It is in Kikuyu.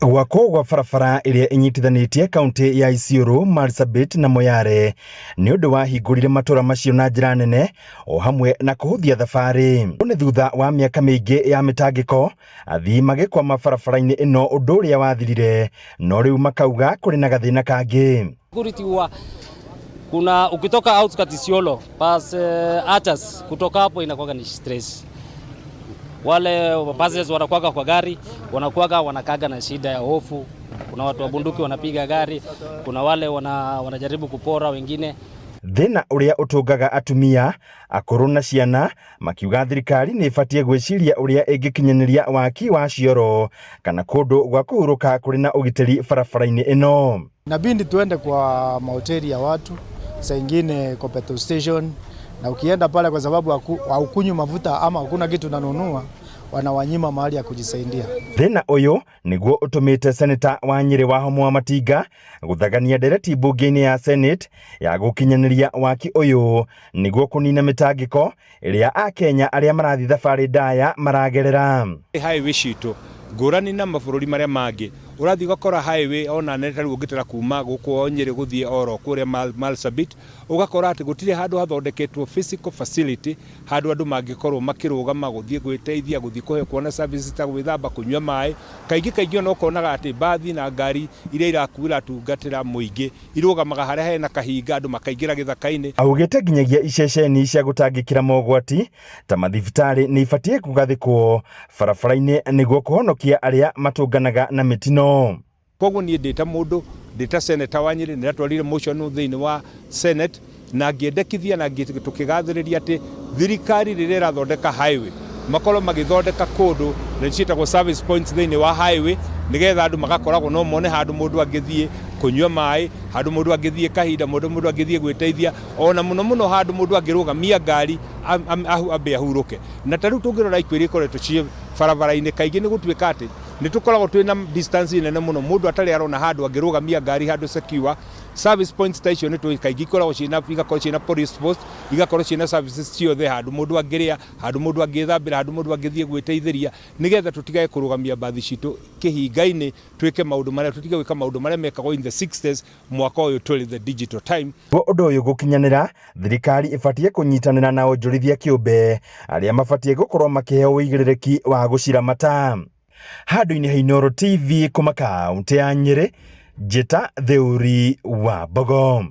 Gwakwo gwa barabara ĩrĩa ĩnyitithanĩtie kaunti ya Isiolo, Marsabit na Moyale nĩ ũndũ wahingũrire matũra macio na njĩra nene o hamwe na kũhũthia thabarĩ. Nĩ thutha wa mĩaka mĩingĩ ya mĩtangĩko, athii magĩkwama barabara-inĩ ĩno ũndũ ũrĩa wathirire, no rĩu makauga kũrĩ na gathĩna kangĩ. Security huwa kuna ukitoka outskirts Isiolo pass Atas, kutoka hapo inakuwa ni stress. Wale passengers wanakuwaga kwa gari, wanakuwaga wanakaga na shida ya hofu. Kuna watu wa bunduki wanapiga gari, kuna wale wanajaribu kupora wengine. Thĩna ũrĩa ũtũngaga atumia akũrũ na ciana makiuga thirikari nĩ ĩbatiĩ gwĩciria ũrĩa ĩngĩkinyanĩria waki wa cioro kana kũndũ gwa kũhurũka kũrĩ na ũgitĩri barabara-inĩ ĩno. Inabidi tuende kwa mahoteli ya watu, saa ingine kwa petrol station, na ukienda pale kwa sababu haukunywi mafuta ama hakuna kitu unanunua, wanawanyima mahali ya kujisaidia. Thĩna ũyũ nĩguo ũtũmĩte seneta wa Nyĩrĩ Wahomu Wamatinga gũthagania ndereti mbunge-inĩ ya Senate ya gũkinyanĩria waki ũyũ nĩguo kũnina mĩtangĩko ĩrĩa akenya arĩa marathiĩ thabarĩ ndaya maragerera. Highway citũ ngũrani na mabũrũri marĩa mangĩ, ũrathiĩ ũgakora highway ona nene ta rĩu ũngĩtara kuma gũkũ Nyĩrĩ gũthiĩ oro kũrĩa Marsabit, ũgakora atĩ gũtirĩ handũ hathondeketwo physical facility handũ andũ mangĩkorwo makĩrũgama gũthiĩ gwĩteithia, gũthiĩ kũhe kuona services ta gwĩthamba, kũnyua maĩ. Kaingĩ kaingĩ ona ũkonaga atĩ mbathi na ngari iria iratungatĩra mũingĩ irũgamaga harĩa hena kahinga, andũ makaingĩra gĩthaka-inĩ. Augĩte nginyagia iceceni cia gũtangĩkĩra mogwati ta mathibitarĩ nĩ ibatiĩ kũgathĩkwo barabara-inĩ nĩguo kũhonokia arĩa matũnganaga na mĩtino. Koguo niĩ ndĩ ta mũndũ, ndĩ ta senator wa Nyĩrĩ, nĩndatwarire motion thĩinĩ wa Senate na ngĩendekithia na tũkĩgathĩrĩria atĩ thirikari rĩrĩa ĩrathondeka highway makorwo magĩthondeka kũndũ na ciĩtagwo service points thĩinĩ wa highway, nĩgetha andũ magakoragwo no mone handũ mũndũ angĩthiĩ kũnyua maĩ, handũ mũndũ angĩthiĩ kahinda, mũndũ angĩthiĩ gwĩteithia, ona mũno mũno handũ mũndũ angĩrũgamia ngari ambe ahurũke. Na ta rĩu tũngĩrora ikuũ iria ikoretwo ciĩ barabara-inĩ kaingĩ nĩ gũtuĩka atĩ nĩ tũkoragwo twĩna distance nene mũno, mũndũ atarĩ arona handũ angĩrũgamia ngari handũ secure. Service points ta icio nĩ tũĩ kaingĩ ikoragwo ciĩna, igakorwo ciĩna police post, igakorwo ciĩna services ciothe, handũ mũndũ angĩrĩa, handũ mũndũ angĩthambĩra, handũ mũndũ angĩthiĩ gwĩteithĩria, nĩgetha tũtigage kũrũgamia mbathi citũ kĩhinga-inĩ, twĩke maũndũ marĩa tũtige gwĩka maũndũ marĩa mekagwo in the 60s. Mwaka ũyũ tũrĩ the digital time. Nĩguo ũndũ ũyũ gũkinyanĩra, thirikari ĩbatiĩ kũnyitanĩra na onjorithia kĩũmbe arĩa mabatiĩ gũkorwo makĩheo ũigĩrĩrĩki wa gũciramata. Handũ-inĩ ha Inooro TV kuma kaũntĩ ya Nyĩrĩ, Njĩta Theuri wa Mbogo.